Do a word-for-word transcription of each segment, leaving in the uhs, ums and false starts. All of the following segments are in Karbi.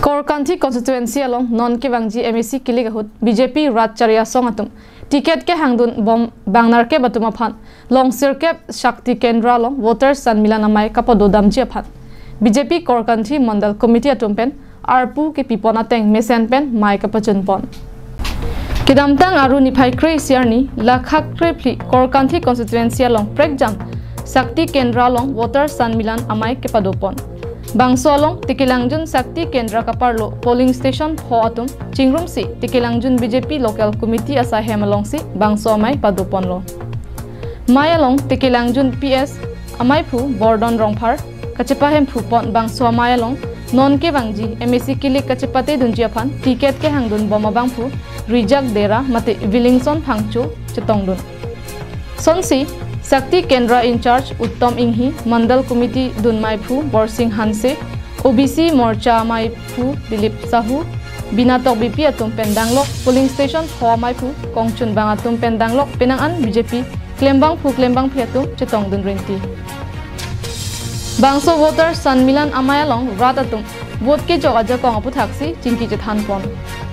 Korkanthi constituency along non kevangji M A C kilik ahut B J P rat chari asong atum ticket kehangdun bom bang nerkep atum aphan long sirkep Shakti Kendra along Voters Sanmilan amei kapado damji aphan B J P Korkanthi Mandal Committee atum pen arpu kepipon ateng mesen pen mei kapachunpon. Kedamtang Aru niphai kre-isi arni, lakha krephli Korkanthi constituency along prekjam Shakti Kendra along Voters Sanmilan amei kepadopon. Bangso along Tekelangjun Shakti Kendra kaparlo polling station pho atum chingrumsi Tekelangjun B J P local committee asai hem alongsi bangso amei padoponlo. Mei along Tekelangjun P S ameiphu Bordon Rongphar kachepahemphupon bangso amei along non kevangji M A C kilik kachepatedunji aphan ticket kehangdun bom abangphu Rijak Dera mate Willingson Phangcho chetongdun. Sonsi Shakti Kendra in charge Uttom Inghi, Mandal Committee dunmeiphu Borsing Hanse, O B C Morcha ameiphu Dilip Sahu, Bina Tokbipi atum pen danglok polling station pho ameiphu Kongchunbang atum pen danglok penang an B J P klembangphu klembangphi atum chetongdun rinti. Bangso Voters Sanmilan amei along rat atum vote kejok ajakong aphuthaksi chingki chethanpon.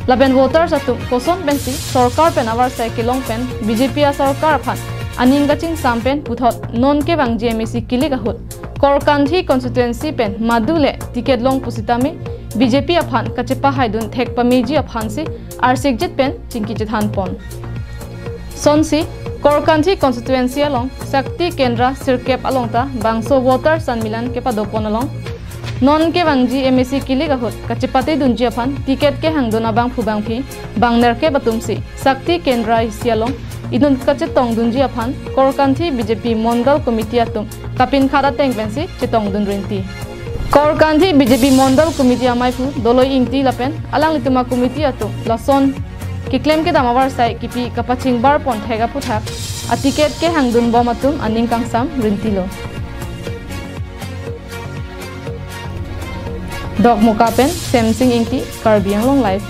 Lapen voters atum koson pensi sorkar pen avarsai kelong pen B J P asorkar aphan aning kachingsam pen puthot non kevangji M A C kilik ahut Korkanthi constituency pen madule ticket long pusitame B J P aphan kachepahaidun thek pameji aphansi arsikjit pen chingki chethanpon. Sonsi Korkanthi constituency along Shakti Kendra sirkep along ta bangso Voters Sanmilan kepadopon along non kevangji M A C kilik ahut kachepatedunji aphan ticket kehangdun abangphu bangphi bang nerkep atumsi Shakti Kendra isi along inut kachetongdunji aphan Korkanthi B J P Mandal Committee atum kapinkhat ateng pensi chetongdun rinti. Korkanthi B J P Mandal Committee ameiphu Doloi Ingti lapen alanglitum a-committee atum lason keklem kedam avarsai kipi kapachingbarpon thek aputhak a-ticket kehangdun bom atum aning kangsam rintilo. Dokmoka pen Semsing Ingti, Karbi Anglong Live.